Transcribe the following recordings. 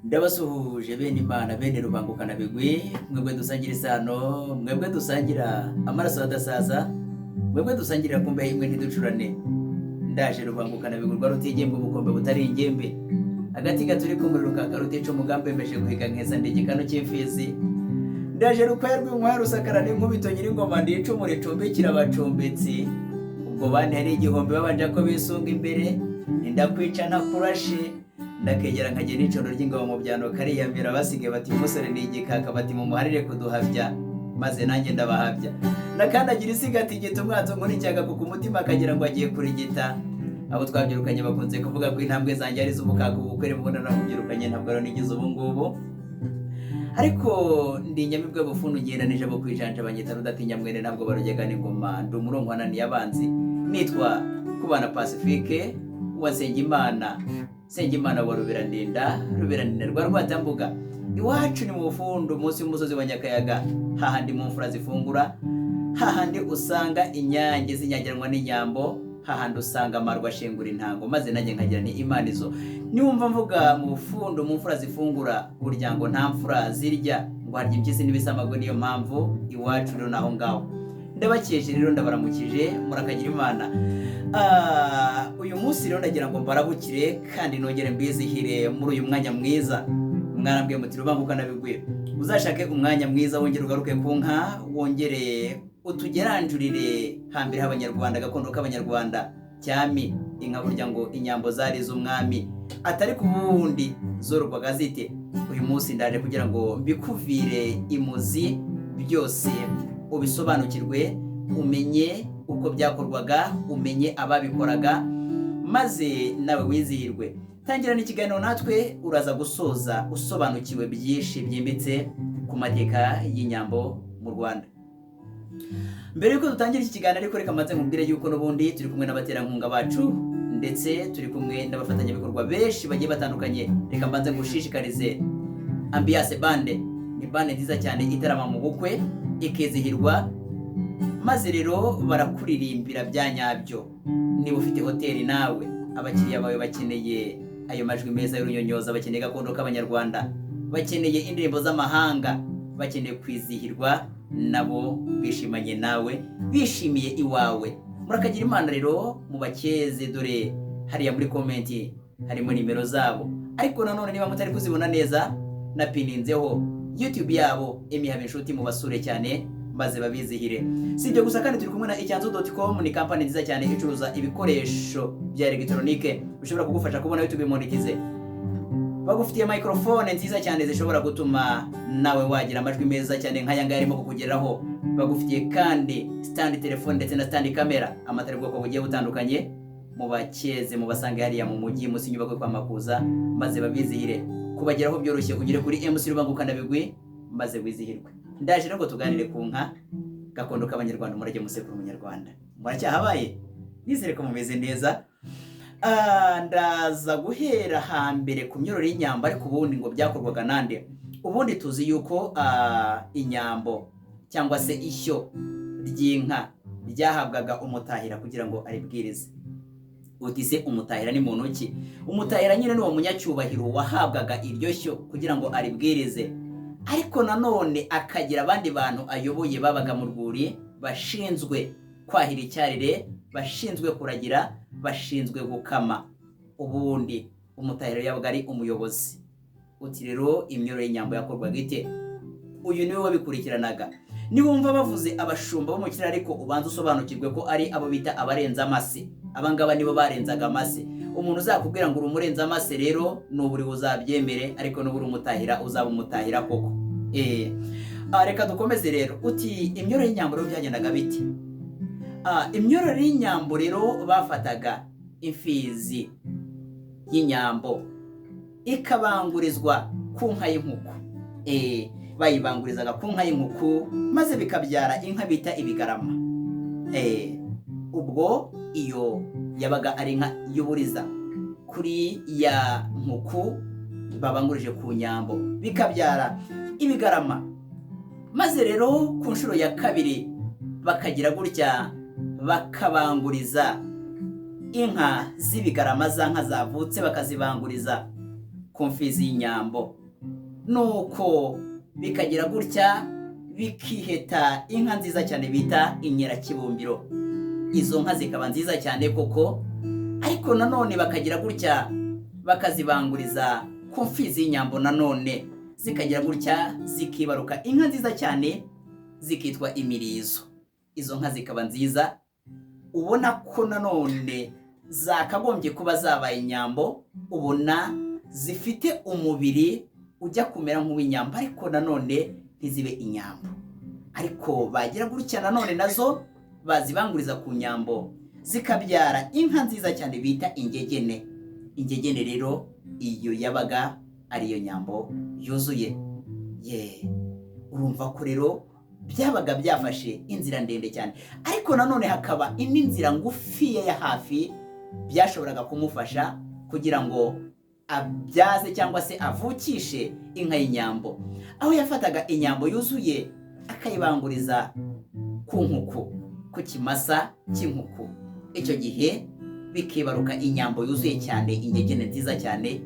Ndabasuhuje bene Imana, bene Rubangukanabigwi, mwebwe dusangira isano, mwebwe dusangira amaraso adasaza, mwebwe dusangirira ku mbehe imwe ntiducurane. Ndaje Rubangukanabigwi rwa rutigembe, ubukombe butari ingembe, agati gaturi ku muriro kaka rutica umugambi wemeje guhiga nkeza ndegekano cy'imfizi. Ndaje rukwaya rw'inkwaya rusakara n'inkubito, nyiringoma ndicumu ricumbikira abacumbitsi. Ubwo bantera igihumbi babanje ko bisunga imbere, ndakwica ntakurashe, ndakegera nkagera n'icondo ry'ingabo mu byano kariyamira. Basigaye bati: "Umusore ni igikaka." Bati: "Mumuharire kuduhabya." Maze nanjye ndabahabya, nakandagira isigati igita umwanzi nkuricyaga ku mutima akagira ngo agiye kurigita. Abo twabyirukanye bakunze kuvuga ko intambwe zanjye ari iz'ubukaka, ubukwere mbona nakubyirukanye ntabwo ari nigize ubu ngubu, ariko ndi inyamibwa bufundu ngendanije abo kwijanja, banyita rudatinya mwene ntabwo barugegana ingoma, ndi umurongo wananiye abanzi. Nitwa Kubana Pacifique wa Nsengimana, Nsengimana wa Ruberandinda, Ruberandinda rwa Rwatambuga. Iwacu ni mu Bufundu, munsi y'umusozi wa Nyakayaga, hahandi mu mfura zifungura, hahandi usanga inyange zinyagiranwa n'inyambo, hahandi usanga amarwa ashengura intango. Maze nanjye nkagira ni Imana izo niwumva mvuga mu Bufundu mu mfura zifungura, burya ngo nta mfura zirya ngo harya impyisi n'ibisamagwe. Niyo mpamvu iwacu rero naho ngaho. Ndabakeje rero, ndabaramukije, murakagira Imana. Uyu munsi rero ndagira ngo mbarabukire kandi nongere mbizihire muri uyu mwanya mwiza. Mwarambwiye muti: "Rubangukanabigwi, uzashake umwanya mwiza wongere ugaruke ku nka, wongere utugeranjurire hambere h'Abanyarwanda, gakondo k'Abanyarwanda, cyami inka." Burya ngo inyambo zari iz'umwami, atari ku bundi zororwaga zite? Uyu munsi ndaje kugira ngo mbikuvire imuzi byose, ubisobanukirwe, umenye uko byakorwaga, umenye ababikoraga, maze nawe wizihirwe. Tangirana ikiganiro natwe, uraza gusoza usobanukiwe byinshi byimbitse ku mateka y'inyambo mu Rwanda. Mbere y'uko dutangira iki kiganiro ariko, reka mbanze nkubwire yuko n'ubundi turi kumwe n'abaterankunga bacu, ndetse turi kumwe n'abafatanyabikorwa benshi bagiye batandukanye. Reka mbanze ngushishikarize Ambiance Band. Ni band nziza cyane itarama mu bukwe ikizihirwa, maze rero barakuririmbira bya nyabyo. Niba ufite hoteli nawe, abakiriya bawe bakeneye ayo majwi meza y'urunyonyoza, bakeneye gakondo k'Abanyarwanda, bakeneye indirimbo z'amahanga, bakeneye kwizihirwa nabo bishimanye nawe, bishimiye iwawe, murakagira Imana. Rero mubakeze, dore hariya muri comment harimo nimero zabo, ariko nanone niba mutari kuzibona neza, napininzeho YouTube yabo, Emi Habinshuti, mubasure cyane maze babizihire. Si ibyo gusa kandi, turi kumwe na icyanzu.com. Ni kampani nziza cyane icuruza ibikoresho bya elegitoronike bishobora kugufasha kubona YouTube monetize. Bagufitiye microphone nziza cyane zishobora gutuma nawe wagira amajwi meza cyane nk'aya ngaya arimo kukugeraho. Bagufitiye kandi stand telefone ndetse na stand camera, amatara y'ubwoko bugiye butandukanye. Mubakeze, mubasange hariya mu mujyi munsi y'inyubako yo kwa Makuza, maze babizihire. Kubageraho byoroshye, ugere kuri MC Rubangukanabigwi maze wizihirwe. Ndaje rero ngo tuganire ku nka, gakondo k'Abanyarwanda, umurage musekuru Umunyarwanda. Muracyahabaye? Nizere ko mumeze neza. Ndaza guhera hambere ku myororo y'inyambo, ariko ubundi ngo byakorwaga nande? Ubundi tuzi yuko inyambo cyangwa se ishyo ry'inka ryahabwaga umutahira kugira ngo aribwirize. Uti: "Se umutahira ni muntu ki?" Umutahira nyine ni uwo munyacyubahiro wahabwaga iryo shyo kugira ngo aribwirize, ariko nanone akagira abandi bantu ayoboye babaga mu rwuri, bashinzwe kwahira icyarire, bashinzwe kuragira, bashinzwe gukama. Ubundi umutahira yabaga ari umuyobozi. Uti: "Rero imyororo y'inyambo yakorwaga ite?" Uyu niwe wabikurikiranaga. Niwumva bavuze abashumba bo mu kirere, ariko ubanza usobanukirwe ko ari abo bita abarenza amase. Abangaba nibo barenzaga amase. Umuntu uzakubwira ngo uri umurenza amase rero, nuburi uzabyemere, ariko nuba uri umutahira uzaba umutahira koko. Reka dukomeze rero. Uti: "Imyororo y'inyambo rero byagendaga biti?" Imyororo y'inyambo rero, bafataga imfizi y'inyambo ikabangurizwa ku nka y'inkuku. Bayibangurizaga ku nka y'inkuku, maze bikabyara inka bita ibigarama. Ubwo iyo yabaga ari inka y'uburiza kuri ya nkuku babangurije ku nyambo, bikabyara ibigarama. Maze rero ku nshuro ya kabiri bakagira gutya bakabanguriza inka z'ibigarama, za nka zavutse, bakazibanguriza ku ku mfizi y'inyambo. Nuko bikagira gutya bikiheta inka nziza cyane bita inyerakibumbiro. Izo nka zikaba nziza cyane koko, ariko nanone bakagira gutya bakazibanguriza ku mfizi y'inyambo, nanone zikagira gutya zikibaruka inka nziza cyane zikitwa imirizo. Izo nka zikaba nziza, ubona ko nanone zakagombye kuba zabaye inyambo, ubona zifite umubiri ujya kumera nk'uw'inyambo, ariko nanone ntizibe inyambo. Ariko bagira gutya nanone nazo bazibanguriza ku nyambo, zikabyara inka nziza cyane bita ingegene. Ingegene rero iyo yabaga ariyo nyambo yuzuye. Ye, urumva ko rero byabaga byafashe inzira ndende cyane, ariko nanone hakaba indi nzira ngufiya ya hafi byashoboraga kumufasha kugira ngo abyaze cyangwa se avukishe inka y'inyambo, aho yafataga inyambo yuzuye akayibanguriza ku nkuku, ku kimasa cy'inkuku. Icyo gihe bikibaruka inyambo yuzuye cyane, ingegene nziza cyane,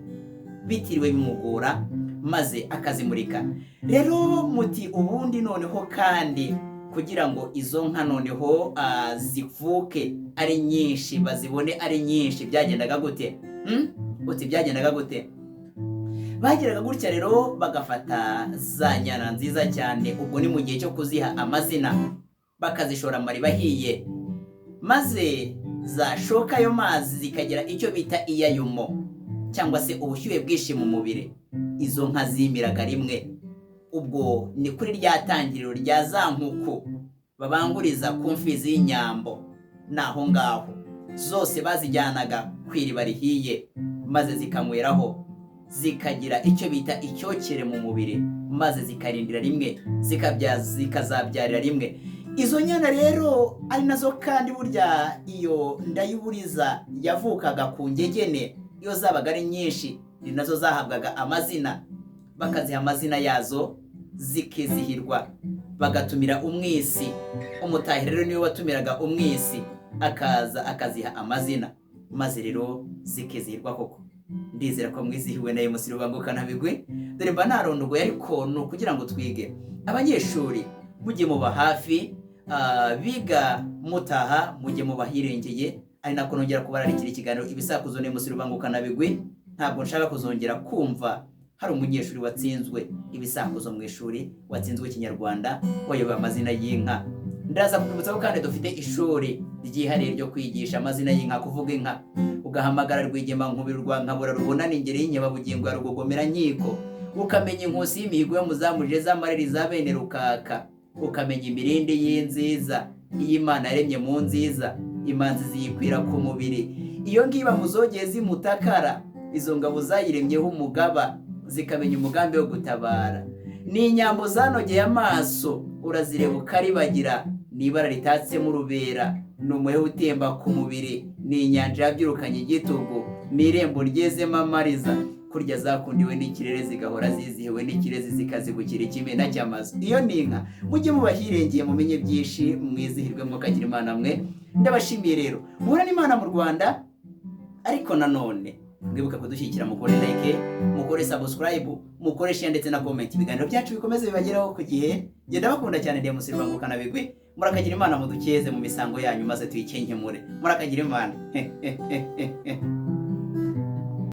bitiriwe bimugora, maze akazimurika. Rero muti ubundi noneho kandi kugira ngo izo nka noneho zivuke ari nyinshi, bazibone ari nyinshi, byagendaga gute? Uti byagendaga gute? Bageraga gutya rero bagafata za nyana nziza cyane, ubwo ni mu gihe cyo kuziha amazina, bakazishora amariba ahiye, maze zashoka ayo mazi zikagira icyo bita iyayumo cyangwa se ubushyuhe bwinshi mu mubiri. Izo nka zimiraga rimwe. Ubwo ni kuri rya tangiriro rya za nkuku babanguriza ku mfizi y'inyambo. Ni aho ngaho zose bazijyanaga ku iriba rihiye, maze zikanyweraho, zikagira icyo bita icyokere mu mubiri, maze zikarindira rimwe, zikazabyarira rimwe. Izo nyana rero ari nazo kandi burya iyo ndayuburiza yavukaga ku ngegene, iyo zabaga ari nyinshi ni nazo zahabwaga amazina, bakaziha amazina yazo zikizihirwa, bagatumira umwisi. Umutahira rero niwe watumiraga umwisi, akaza akaziha amazina, maze rero zikizihirwa koko. Ndizera ko mwizihiwe na MC Rubangukanabigwi. Dore mba narondogoye, ariko ni ukugira ngo twige. Abanyeshuri mujye muba hafi, biga mutaha mujye muba hirengeye, ari nako nongera kubararikira ikiganiro Ibisakuzo na MC Rubangukanabigwi. Ntabwo nshaka kuzongera kumva hari umunyeshuri watsinzwe ibisakuzo mu ishuri, watsinzwe Ikinyarwanda, wayobewe amazina y'inka. Ndaza kukwibutsa ko kandi dufite ishuri ryihariye ryo kwigisha amazina y'inka, kuvuga inka, ugahamagara Rwigema Nkubiri rwa Nkabura rubonana ingeri y'inkebabugingo ya Rugogomera nkiko, ukamenya inkusi y'imihigo yo muzamurire z'amareri za bene Rukaka, ukamenya imirindi y'inziza iy'Imana yaremye mu nziza, imanzi ziyikwira ku mubiri, iyo ngiyo bamuzogeye zimutakara, izo ngabo zayiremyeho umugaba zikamenya umugambi wo gutabara. Ni inyambo zanogeye amaso, urazireba ukaribagira, ni ibara ritatsemo urubera, ni umuheha utemba ku mubiri, ni inyanja yabyirukanye igitugu, ni irembo ryezemo amariza, kurya zakundiwe n'ikirere zigahora zizihiwe n'ikirezi, zikazibukira ikimena cy'amazu. Iyo ni inka. Mujye muba hirengeye, mumenye byinshi, mwizihirwe, mukagira Imana mwe. Ndabashimiye rero, muhorane Imana mu Rwanda, ariko nanone mwibuka kudushyigikira, mukore like, mukore subscribe, mukore share ndetse na comment, ibiganiro byacu bikomeze bibageraho ku gihe. Genda bakunda cyane, ndi MC Rubangukanabigwi. Murakagira Imana, mudukeze mu misango yanyu maze tuyikenkemure. Murakagira Imana.